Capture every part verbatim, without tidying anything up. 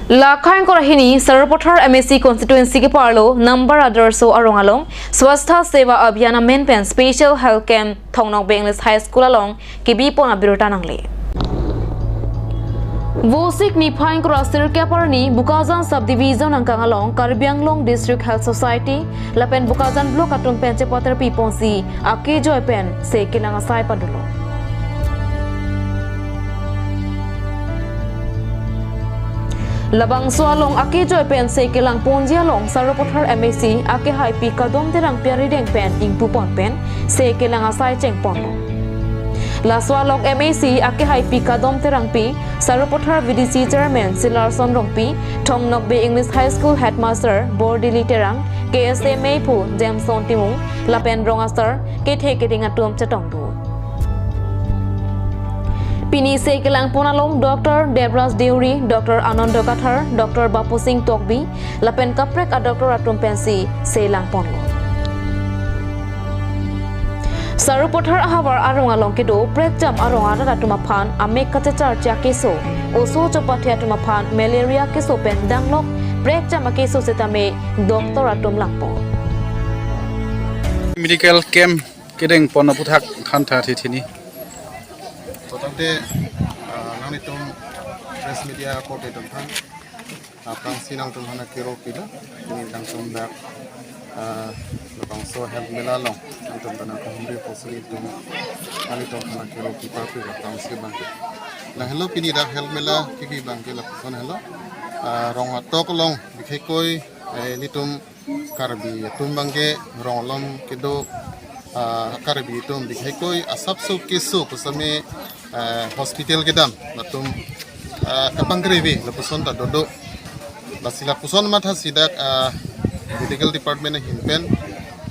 Lakhang kora hini Sarupathar M A C constituency keparlo number Adarsho arong along Swasthya Seva Abhiyan amen pen special health camp Thong Nokbe English High School along kebi pon abirta nangle. Vosik niphai ingkoi ra sirkep arni Bokajan Subdivision angkang along Karbi Anglong District Health Society lapen Bokajan Block atum pen chepaterpi ponsi akejoi pen se kelang asai padolo. Labangso along akejoi pen se kelang ponji along Sarupathar M A C akehaipi Kadom Terangpi arideng pen ingpu pon pen se kelang asai cheng ponlo. Laso along M A C akehaipi Kadom Terangpi, Sarupathar V D C Chairman Silarson Rongpi, Thong Nokbe English High School Headmaster Bordili Terang, K S A meiphu Jameson Timung, lapen rong asar kethe keding atum chetong do. Pini se kelang pon along Doctor Debraj Deuri, Doctor Anando Kathar, Doctor Bapusing Tokbi, lapen kaprek a-doctor atum pensi se lang ponlo. Sarupathar ahavar arong along kedo prekjam arong arat atum aphan amek kachecharche akeso, oso chopathe atum aphan malaria keso pen danglok prekjam akeso setame doctor atum langpo. Medical camp kedeng pon aputhak khantha thithini. Totangte, ah, nanglitum press media korte atum aphan, ah, aphrangsi nangtum aphan akero pilo, pini nangtum dak, ah, labangso health mela along nangtum aphan kahumri apotsi nelitum, nanglitum aphan akero piparpi aphrangsi abangke. Lahelo pini dak health mela kebi abangke lapuson helo, ah, rong atok along bikheikoi, eh, nelitum Karbi atum abangke rong along kedo, ah, Karbi atum bikheikoi asapso keso pusitame, ah, hospital kedam latum, ah, kapangkrevi lapuson ta dodo. Lasi lapuson mathasi dak, ah, medical department ahin pen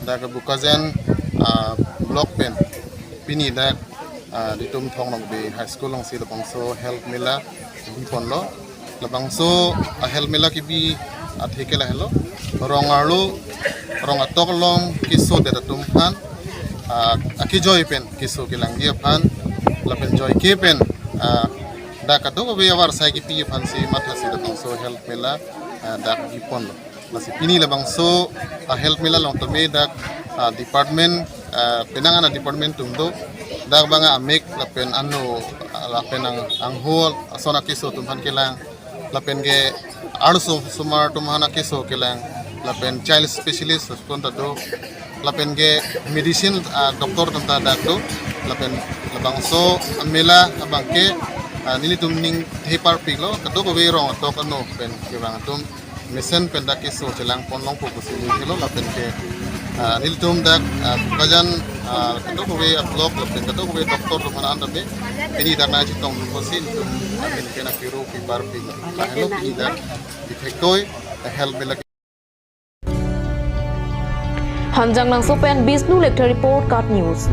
dak Bokajan, ah, block pen pini dak, ah, nelitum Thong Nokbe High School alongsi labangso health mela bi ponlo. Labangso a-health mela kebi athe ke lahelo. Rong arlo, rong atok along keso det atum aphan, ah, akejoi pen keso kelangji aphan, lapen joike pen, ah, dak kadokave avarsai kepi aphansi mathasi labangso health mela, ah, dak bi ponlo. Lasi pini labangso a-health mela along tame dak, ah, department, ah, penang ana department atum do, dak abang amek lapen ano, ah, lapen ang, angho ason akeso atum aphan kelang, lapen ke arloso-, somar atum aphan akeso kelang, lapen child specialist ason ta do, lapen ke medicine, ah, doctor atum ta dak do, lapen labangso mela abangke, ah, nelitum ningthe parpiklo, kadokave rong atok ano pen kevang atum mesen pen dak keso chelang pon longpo pusi ningthelo lapen ke, ah, nelitum dak, ah, Bokajan, ah, kadokave a-block lapen kadokave doctor atum aphan an tame pini dak nangchetong pusi nelitum ahin pen akero piparpi. Lahelo pini dak bikheikoi health mela. Hanjanglangso pen Bishnu Lekthe report, KAT News.